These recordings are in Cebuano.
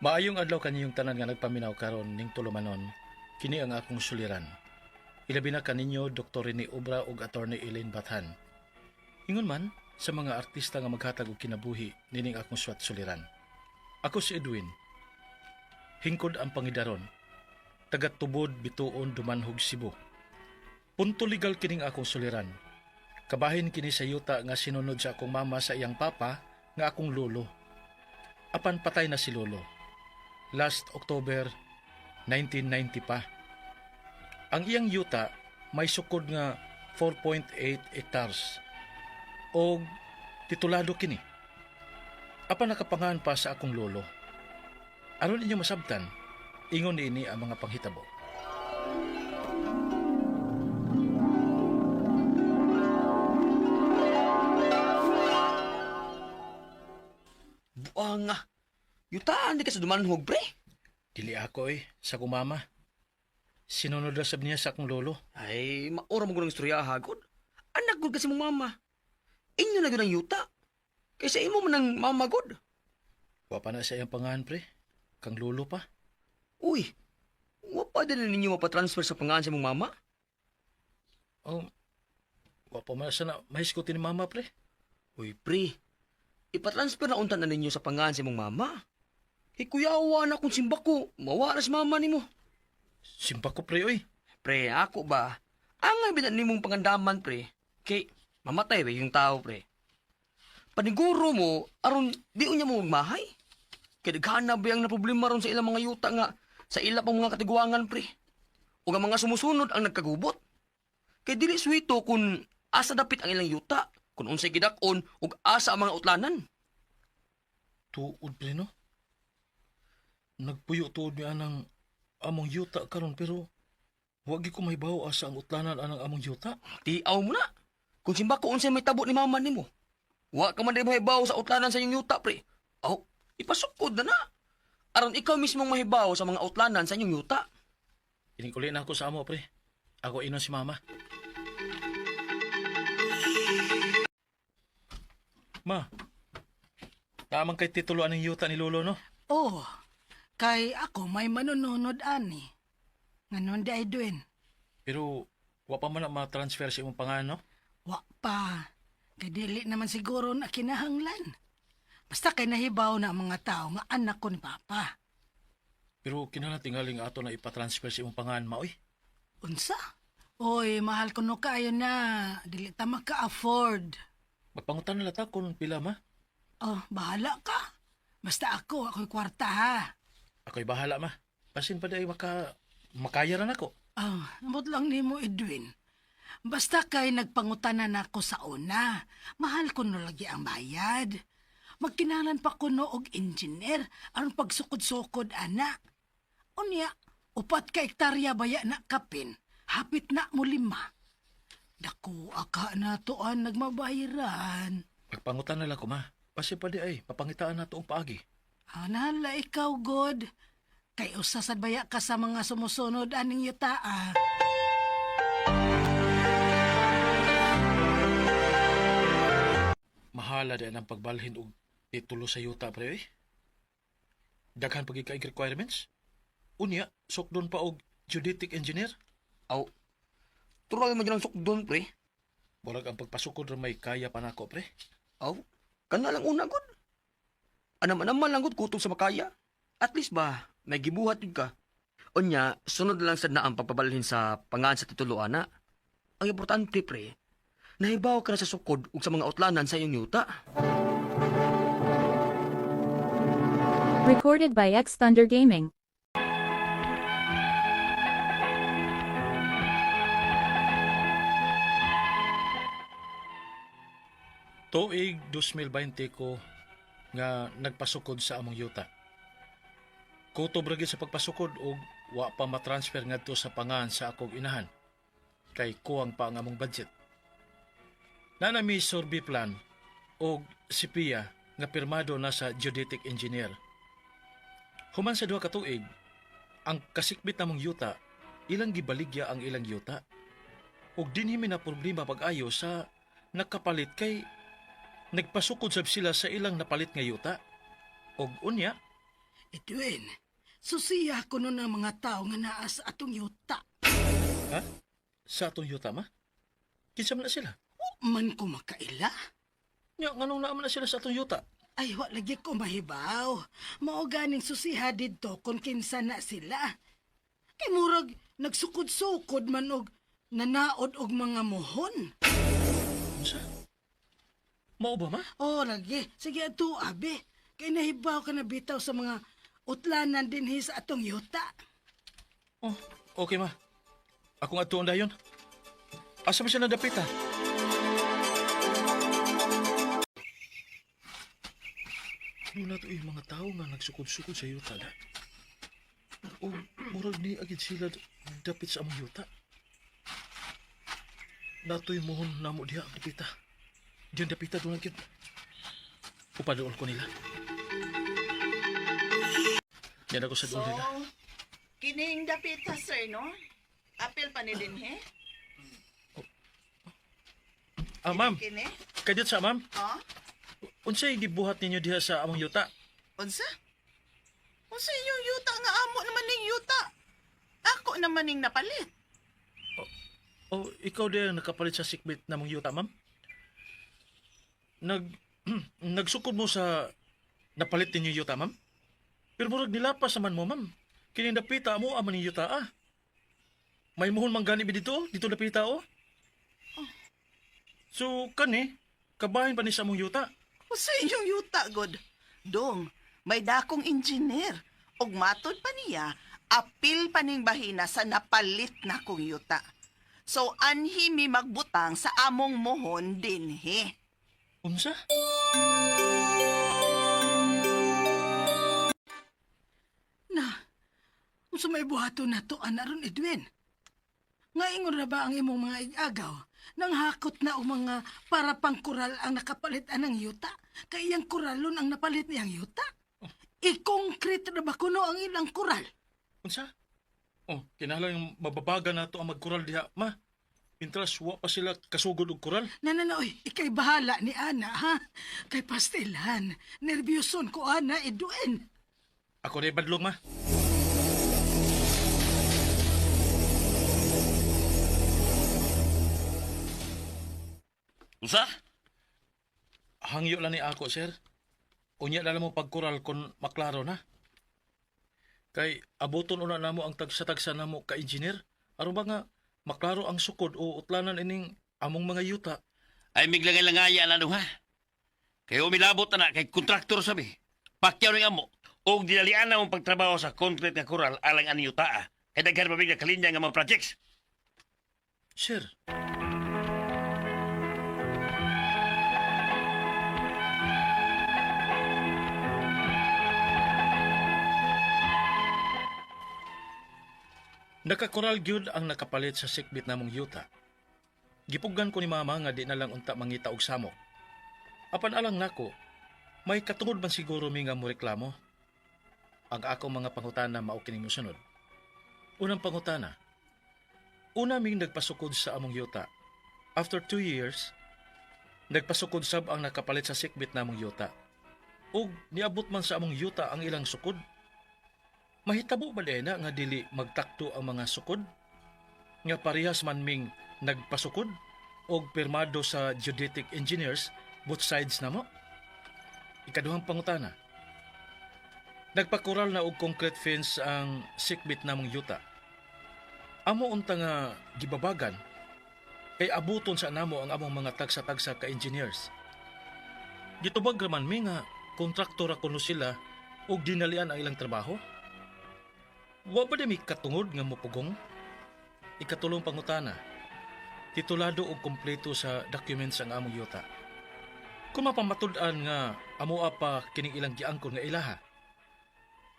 Maayong adlaw kaniyong tanan nga nagpaminaw karon ning tulumanon, kini ang akong suliran. Ilabi na kaninyo Dr. Rene Obra ug Attorney Elaine Bathan. Ingon man sa mga artista nga maghatag og kinabuhi nining akong suwat suliran. Ako si Edwin. Hingkod ang pangidaron. Taga Tubod, Bituon, Dumanhog, Cebu. Punto legal kining akong suliran. Kabahin kini sa yuta nga sinunod sa akong mama sa iyang papa nga akong lolo. Apan patay na si lolo. Last October 1990 pa. Ang iyang yuta may sukod nga 4.8 hectares og titulado kini. Apan nakapangahan pa sa akong lolo. Aron inyo masabtan, ingon niini ang mga panghitabo. Buang nga. Yutaan di ka sa dumanhog, pre. Dili ako eh, sa akong mama. Sinunod ra sab niya sa akong lolo. Ay, maura mo ng istorya, hagod. Anak gud kasi mong mama. Inyo na gyud ang yuta. Kaysa imo man ang mama gud. Wa pa na sa iyang pangahan, pre. Kang lolo pa. Uy, wa pa din ninyo mapatransfer sa pangalan sa imong mama? Oh, wa pa man sa na mahisgutin ni mama, pre. Uy, pre. Ipatransfer na unta na ninyo sa pangalan sa imong mama. Hikuyawa na kung simba ko, mawa na si mama nimo. Simpa ko, pre, oy. Pre, ako ba? Angay binan nimong pangandaman, pre. Kay, mamatay ba yung tao, pre. Paniguro mo, aron di unya mo magmahay. Kay daghan na ba ang naproblema ron sa ilang mga yuta nga sa ila pang mga katiguangan, pre. Ug ang mga sumusunod ang nagkagubot. Kay dili suwito kung asa dapit ang ilang yuta, kung unsay gidak-on ug asa ang mga utlanan. Tuod, pre, no? Nagpuyo tuod mi anang among yuta karon pero wa gyud ko mahibaw asa ang utlanan anang among yuta. Tiaw mo na. Kung simba ko unsay may tabo ni mama nimo. Wa ka man di mahibaw sa utlanan sa inyong yuta, pre. Aw, ipasukod na na. Aron ikaw mismong mahibaw sa mga utlanan sa inyong yuta. Ining uli na ako sa amo, pre. Ako inon si mama. Ma, tamang kay titulo aning yuta ni Lolo, no? Oh, kay ako may manununod ani. Nganon di ay duin. Pero wa pa man na ma-transfer sa imong pangalan, no? Wa pa. Kay dili naman siguro na kinahanglan. Basta kay nahibaw na ang mga tao nga anak ko ni Papa. Pero kinahanglan tingaling ato na ipatransfer sa imong pangalan, ma, oy. Unsa? Oy, mahal ko no kaayo na. Dili ta maka-afford. Magpangutan na lata kung pila, ma. Oh, bahala ka. Basta ako, ako'y kwarta ha. Ako'y bahala, ma. Basin pa di ay makaya ra nako. Oh, ambot lang nimo Edwin. Basta kay nagpangutanan ako sa una. Mahal ko no lagi ang bayad. Magkinalan pa ko no og engineer aron pagsukod-sukod ana. Unya, 4 ka hektarya baya na kapin. Hapit na mo 5. Dako aka na toan nagmabayaran. Magpangutan na lang ko, ma. Basin pa di ay mapangitaan na ang paagi. Anala ikaw god. Kay usa sad baya ka sa mga sumusunod aning yuta ah. Mahala di ang pagbalhin og titulo sa yuta, pre, oy. Daghan pagi kay requirements. Unya, sukdon pa og geodetic engineer. Aw, tural man dyan ang sukdon, pre. Murag ang pagpasukod ra may kaya pa nako, pre. Aw, kana lang una gud. Anam-anam lang gud kutob sa makaya. At least ba, may gibuhat yun ka. Unya, sunod lang sad na ang pagpabalhin sa pangalan sa titulo ana. Ang importante, pre, nahibaw ka na sa sukod ug sa mga utlanan sa iyong yuta. Recorded by X Thunder Gaming. Tuig 2020 ko nga nagpasukod sa among yuta. Kutob ra gyud sa pagpasukod og wa pa matransfer ngadto sa pangahan sa akong inahan. Kay kuwang pa ang among budget. Nanami survey plan og sipiya nga pirmado na sa geodetic engineer. Human sa 2 ka tuig, ang kasikbit namong yuta, ilang gibaligya ang ilang yuta. Og dinhi mi na problema pag-ayo sa nakapalit kay nagpasukod sab sila sa ilang napalit nga yuta. Og unya, Edwin, susiya ko nun ang mga tao nga naa sa atong yuta. Ha? Sa atong yuta, ma? Kinsa man na sila? Wa man ko makaila. Nya, nganong naa man na sila sa atong yuta? Ay, wa lagi ko mahibaw. Mao ganing susiha didto kung kinsa na sila. Kay murag nagsukod-sukod man og nanaod og mga mohon. Unsa? Mao ba, ma? Oh, lagi. Sige ato, abi. Kay nahibaw ka na bitaw sa mga utlanan dinhi sa atong yuta. Oh, okay, ma. Akong atuon dayon. Asa ba siya nadapita? Doon na to yung mga tao nga nagsukod-sukod sa yuta na. O, murag ni agad sila dapit sa among yuta. Nato'y mohon namo diha ang dapita. Diyan dapita doon agad. Upadool ko nila. Yan ako sa doon nila. So, kining dapita, sir, no? Apil pa ni dinhi? Ah, ma'am. Kini? Kadyot sa ma'am. Oh? Unsay gibuhat ninyo diha sa among yuta? Unsa? Unsa inyong yuta nga amo naman ning yuta? Ako naman ning napalit. Oh, ikaw din ang nakapalit sa sikbit namong yuta, ma'am? Nag nagsukod mo sa napalit ninyo yuta, ma'am? Pero murag nilapas naman mo, ma'am. Kini napita mo aman ninyo yuta, ah. May muhon man gani dito, dito napita oh. So kani, kabahin pa ni sa among yuta. Unsa inyong yuta, god? Dong, may dakong engineer. Og matod pa niya, apil pa ning bahina sa napalit na kong yuta. So, anhi mi magbutang sa among mohon dinhi. Unsa? Na, unsa may buhaton nato ana ron, Edwin? Nga ingon ra ba ang imong mga igagaw? Nang hakot na og mga para pang koral ang nakapalit anang yuta? Kay iyang koralon ang napalit niyang yuta? I-concrete na ba kuno ang ilang koral? Unsa? Oh, kinahanglan mababaga na to ang magkural diha, ma. Mintras wa pa sila kasugod og kural. Na na na, oy, ikay bahala ni Ana, ha? Kay pastilan, nervyoson ko, Ana, Edwin. Ako na badlong, ma. Unsa? Hangyo lang ni ako, sir. Unya na lang mo pagkural kung maklaro na. Kay abuton una namo ang tagsa-tagsa namo ka engineer. Aron ba nga maklaro ang sukod o utlanan ining among mga yuta. Ay miglangay-langaya na ha. Kay umilabot na na kay kontraktor sabi. Pakyaw ning amo. Og dinalian na mong pagtrabaho sa concrete nga koral alang ani yuta. Kay daghan pa bigla kalinya nga mga projects. Sir, nakakoral gyud ang nakapalit sa sikbit namong yuta. Gipugan ko ni mama nga di na lang unta mangita og samok. Apan alang nako, may katungod man siguro mi nga moreklamo. Ang akong mga pangutana mao kining mosunod. Unang pangutana, una ming nagpasukod sa among yuta. After 2 years, nagpasukod sab ang nakapalit sa sikbit namong yuta. Ug niabot man sa among yuta ang ilang sukod. Mahitabo ba diay na nga dili magtakto ang mga sukod? Nga parehas man ming nagpasukod og pirmado sa geodetic engineers both sides namo? Ikaduhang pangutana. Nagpakural na og concrete fence ang sikbit namong yuta. Amo unta nga gibabagan kay abuton sa namo ang among mga tagsa-tagsa ka engineers. Gitubag raman mi nga kontraktor kuno sila ug dinalian ang ilang trabaho. Wa ba di mi katungod nga mopugong? Ikatulong pangutana. Titulado og kompleto sa documents ang among yuta. Kung mapamatud-an nga amoa pa kining ilang giangkon nga ilaha,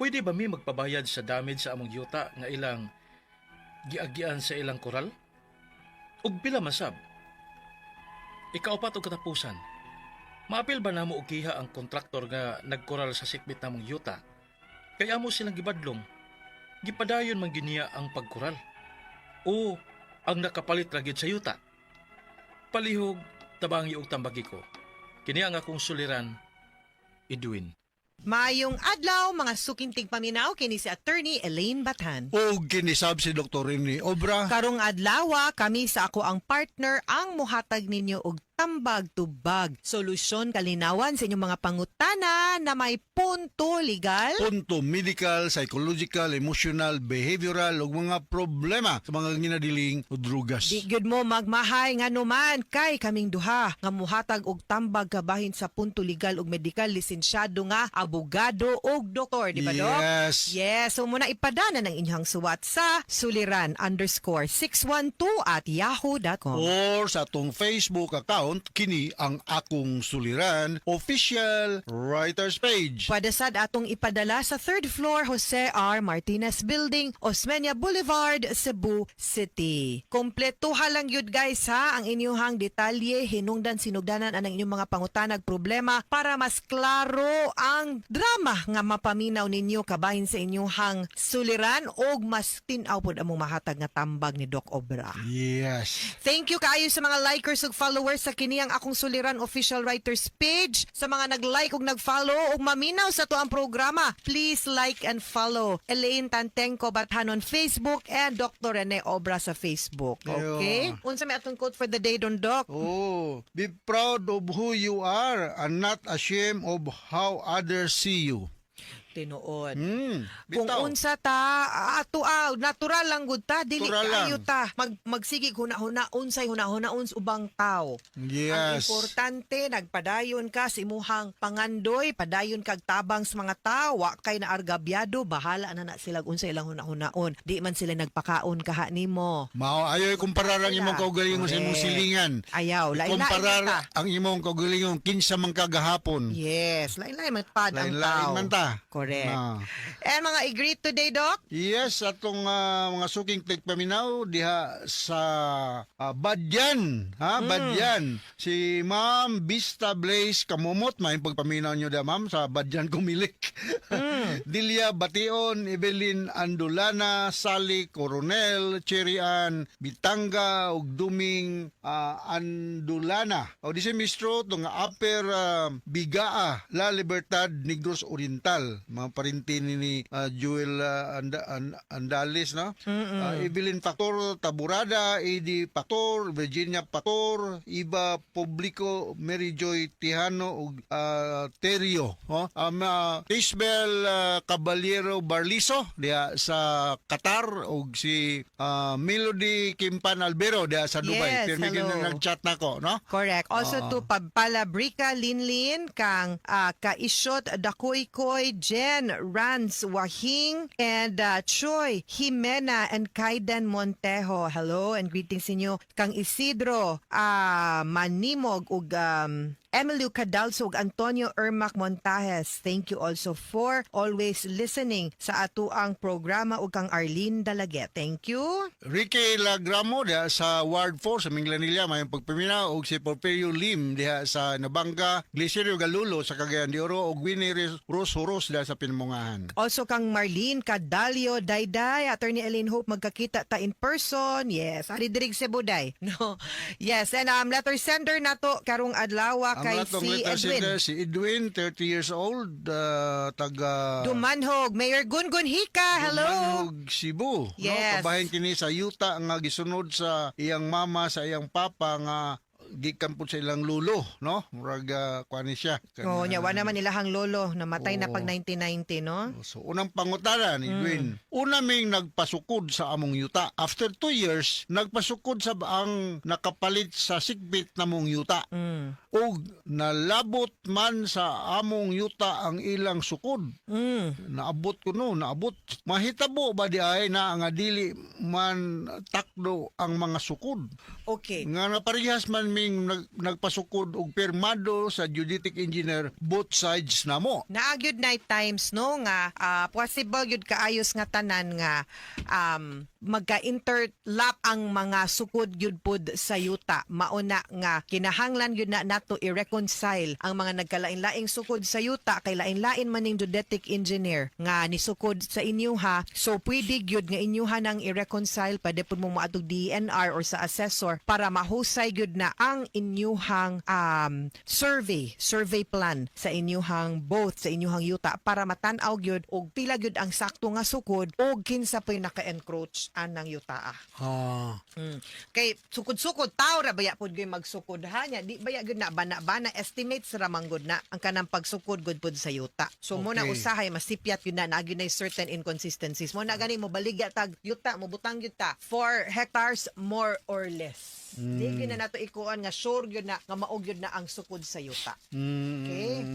pwede ba mi magpabayad sa damage sa among yuta nga ilang giagian sa ilang koral? Ug pila man sab? Ikaupat og katapusan. Maapil ba namo og kiha ang kontraktor nga nagkoral sa sikbit namong yuta? Kay amo silang gibadlong. Gipadayon man giniya ang pagkoral. O ang nakapalit ra gyud sa yuta. Palihog tabangi og tambagi ko. Kini ang akong suliran, Edwin. Maayong adlaw mga suking tigpaminaw, kini si Attorney Elaine Bathan. O kinisab si Dr. Rene Obra. Karong adlaw kami sa ako ang partner ang muhatag ninyo og tambag tubag solusyon, kalinawan sa inyong mga pangutana na may punto legal, punto medical, psychological, emotional, behavioral ug mga problema sa mga ginadiling o drugas. Di gyud mo magmahay, nganuman kay kaming duha nga muhatag og tambag kabahin sa punto legal ug medikal, lisensyado nga abogado ug doktor, di ba, Dok? Yes. Yes, so muna ipadana ng inyong suwat sa suliran_612@yahoo.com. Or sa atong Facebook account, kini ang Akong Suliran Official Writers Page. Pwede sad atong ipadala sa third floor, Jose R. Martinez Building, Osmeña Boulevard, Cebu City. Kompletuha lang yun, guys, ha, ang inyong detalye, hinungdan sinugdanan ang inyong mga pangutanag problema para mas klaro ang drama nga mapaminaw ninyo kabahin sa inyong suliran og mas tin-aw pod among mahatag nga tambag ni Doc Obra. Yes. Thank you kaayo sa mga likers ug followers sa kini ang Akong Suliran Official Writers Page. Sa mga nag-like ug nag-follow ug maminaw sa ato ang programa, please like and follow Elaine Tantengco Bathan on Facebook and Dr. Rene Obra sa Facebook. Okay? Unsa may atong quote for the day don, Doc? Oh, be proud of who you are and not ashamed of how others see you. Tinuod. Kung Bitaw. unsa ta ato natural lang gud ta, dili Natural lang. kaayo ta magsigig huna-huna unsay huna-huna uns ubang tao. Ang importante, nagpadayon ka sa imuhang pangandoy, padayon kag tabang sa mga tao, wa kay naargabyado, bahala na na sila unsa ilang huna-hunaon. Di man sila nagpakaon kaha nimo. Mao ayoy kumparar ang Sila. imong kaugalingon sa imong Correct. silingan. Ayaw, lain-lain Kumparar ta. ang imong kaugalingon kinsa man ka gahapon. Yes, lain-lain man pad ang Lain-lain tao. man ta. Correct. Ah. And mga i-greet today, Doc? Yes, atong mga suking tigpaminaw diha sa Badyan, ha? Badyan. Si Ma'am Vista Blaze Kamumot, may pagpaminaw niyo da, ma'am, sa Badyan Kumilik. Delia Bation, Evelyn Andulana, Sally Coronel, Cherian Bitanga ug Duming Andulana. O di si Mistro tong Upper Bigaa, La Libertad, Negros Oriental. Mga parinti ni Joel Andales, no? Evelyn Factor Taburada, Edi Factor, Virginia Factor, Iba Publico, Mary Joy Tihano ug Terio, no? Isbel Caballero Barliso diha sa Qatar ug si Melody Kimpan Albero diha sa Dubai. Yes, Pirmi hello. gyud nag-chat nako, no? Correct. Also to Palabrica Linlin, kang Kaishot Dakoykoy, Jen Rans Wahing, and Choi Jimena and Kaiden Montejo. Hello and greetings inyo. Kang Isidro Manimog ug Emilio Cadalso ug Antonio Ermac Montajes. Thank you also for always listening sa atuang programa ug kang Arlene Dalaget. Thank you. Ricky Lagramo diha sa Ward 4 sa Minglanilla, may pagpaminaw og si Porfirio Lim diha sa Nabanga, Glicerio Galulo sa Cagayan de Oro ug Winnie Rose Horos diha sa Pinamungahan. Also kang Marlene Cadalio Dayday, Attorney Elaine Hope, magkakita ta in person. Yes, ari diri sa Cebu, day. No. Yes, and letter sender nato karong adlaw Ang kay atong si letter Edwin. sender, si Edwin, 30 years old, taga Dumanhog, Mayor Gungun Hika, hello. Dumanhog, Cebu. Yes. No, kabahin kini sa yuta nga gisunod sa iyang mama, sa iyang papa nga gikan pud sa ilang lulo, no? Murag kuan ni siya. Oh, nya wa naman ilahang lolo, namatay na Oo. pag 1990, no? So, unang pangutana ni Edwin, una ming nagpasukod sa among yuta. After 2 years, nagpasukod sa ang nakapalit sa sikbit namong yuta. Ug nalabot man sa among yuta ang ilang sukod. Naabot ko no, naabot. Mahitabo ba di ay na nga dili man takdo ang mga sukod? Okay. Nga naparehas man ming nagpasukod og pirmado sa geodetic engineer both sides namo. Naa gyud night times, no, nga possible gyud kaayos nga tanan nga magka-interlap ang mga sukod gyud pod sa yuta. Mauna nga kinahanglan gyud na nato i-reconcile ang mga nagkalain-laing sukod sa yuta kay lain-lain man ning geodetic engineer nga nisukod sa inyo ha. So pwede gyud nga inyo ha nang i-reconcile, pwede pud mo moadtog DENR or sa assessor para mahusay gyud na ang ang inyuhang survey plan sa inyuhang both sa inyuhang yuta para matan-aw gyud og pila gyud ang sakto nga sukod og kinsa po'y naka-encroach anang yuta. Kay sukod-sukod tao ra baya pud gyud magsukod ha nya di baya gyud na bana-bana, estimates ra man gud na ang kanang pagsukod gud pud sa yuta. So mo na usahay masipyat gyud na naa gyud nay certain inconsistencies. Mo na gani mo baligya tag yuta, mo butang gyud ta 4 hectares more or less. Di gyud na nato ikuan nga sure gyud na nga mao gyud na ang sukod sa yuta. Okay?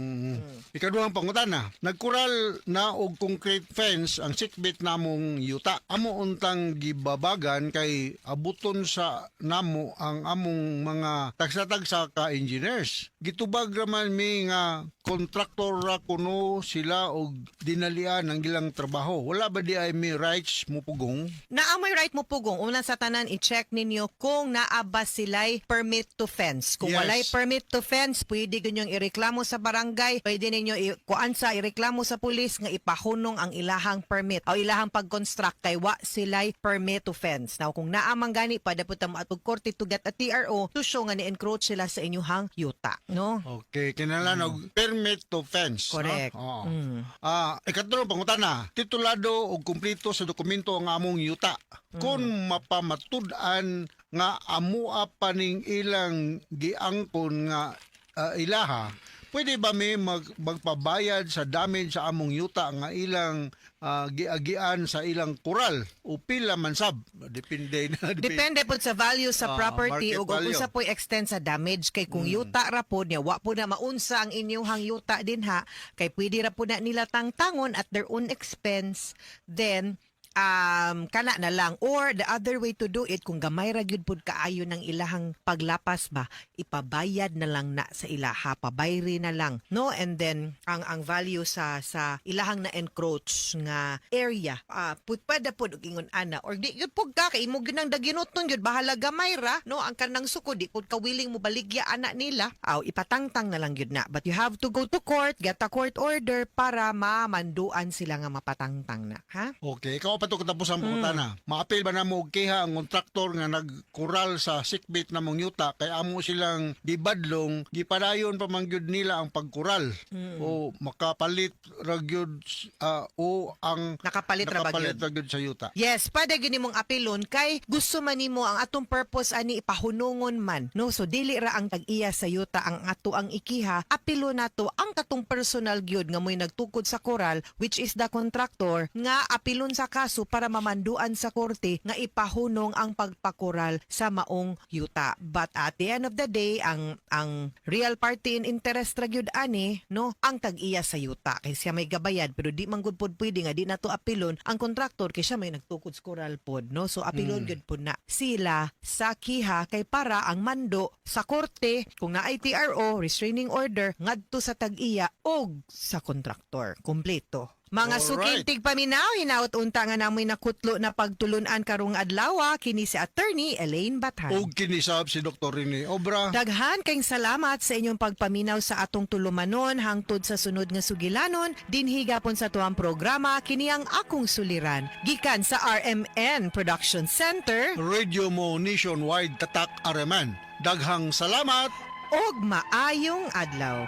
Ikaduhang pangutana, nagkural na og concrete fence ang sikbit namong yuta. Amo untang gibabagan kay abuton sa namo ang among mga tagsa-tagsa ka engineers. Gitubag raman mi nga kontraktor ra kuno sila og dinalian ang ilang trabaho. Wala ba di ay mi rights mo pugong? Naa mo'y right mo pugong. Una sa tanan, i-check ninyo kung naa ba sila'y permit to fence. Kung walay permit to fence, pwede ninyong ireklamo sa barangay, pwede ninyo kuan sa ireklamo sa pulis nga ipahunong ang ilahang permit o ilahang pag-construct kay wa sila'y permit to fence. Now, kung naa man gani, pwede po ta mo atog korte to get a TRO to show nga ni-encroach sila sa inyuhang yuta. No? Okay, kinahanglan og permit to fence. No? Correct. Oo. Ikatlong pangutana, titulado og kumpleto sa dokumento ang among yuta. Kung mapamatud-an nga amua pa ning ilang giangkon nga ilaha, pwede ba mi magpabayad sa damage sa among yuta nga ilang giagian sa ilang kural o pila man sab? Depende na. Depende po sa value sa property market ug kung value. unsa po'y extend sa damage kay kung yuta ra pod niya wa po na maunsa ang inyong yuta dinha kay pwede ra po na nila tangtangon at their own expense, then kana na lang. Or the other way to do it, kung gamay ra gyud pud kaayo ng ilahang paglapas ba, ipabayad na lang na sa ilaha, pabayri na lang, no? And then ang value sa ilahang na encroach nga area, pud pwede pud og ingon ana, or di gyud pud ka kay imo gyud nang daginuton gyud, bahala gamay ra, no, ang kanang sukod, di pud ka willing mo baligya ana nila, aw ipatangtang na lang gyud na. But you have to go to court, get a court order para mamanduan sila nga mapatangtang na, ha? Okay, ikaw pa to katapos ang pangutana. Maapil ba na mo og kiha ang kontraktor nga nagkural sa sikbit na mong yuta kay amo silang gibadlong, gipadayon pa man gyud nila ang pagkural? O makapalit ra gyud o ang Nakapalit ra ba nakapalit gyud? ra gyud sa yuta. Yes, pwede gyud nimong apilon kay gusto man nimo ang atong purpose ani ipahunungon man. No, so dili ra ang tag-iya sa yuta ang ato ang ikiha, apilo nato ang katong personal gyud nga mo'y nagtukod sa koral, which is the contractor, nga apilon sa kaso para mamanduan sa korte nga ipahunong ang pagpakoral sa maong yuta. But at the end of the day, ang real party in interest ra gyud ani, no, ang tag-iya sa yuta kay siya may gabayad, pero di man gud pod pwede nga di nato apilon ang kontraktor kay siya may nagtukod sa koral pod, no? So apilon gyud pod na sila sa kiha kay para ang mando sa korte, kung naay TRO, restraining order, ngadto sa tag-iya og sa kontraktor kompleto. Mga suking tigpaminaw, hinaot unta nga namoy nakutlo na pagtulunan karong adlaw. Kini si Attorney Elaine Bathan. Og kinisab si Dr. Rene Obra. Daghan kayong salamat sa inyong pagpaminaw sa atong tulumanon hangtod sa sunod nga sugilanon dinhi gapon sa tuang programa, kini ang Akong Suliran, gikan sa RMN Production Center. Radio Mo Nationwide, Tatak RMN. Daghang salamat. Og maayong adlaw.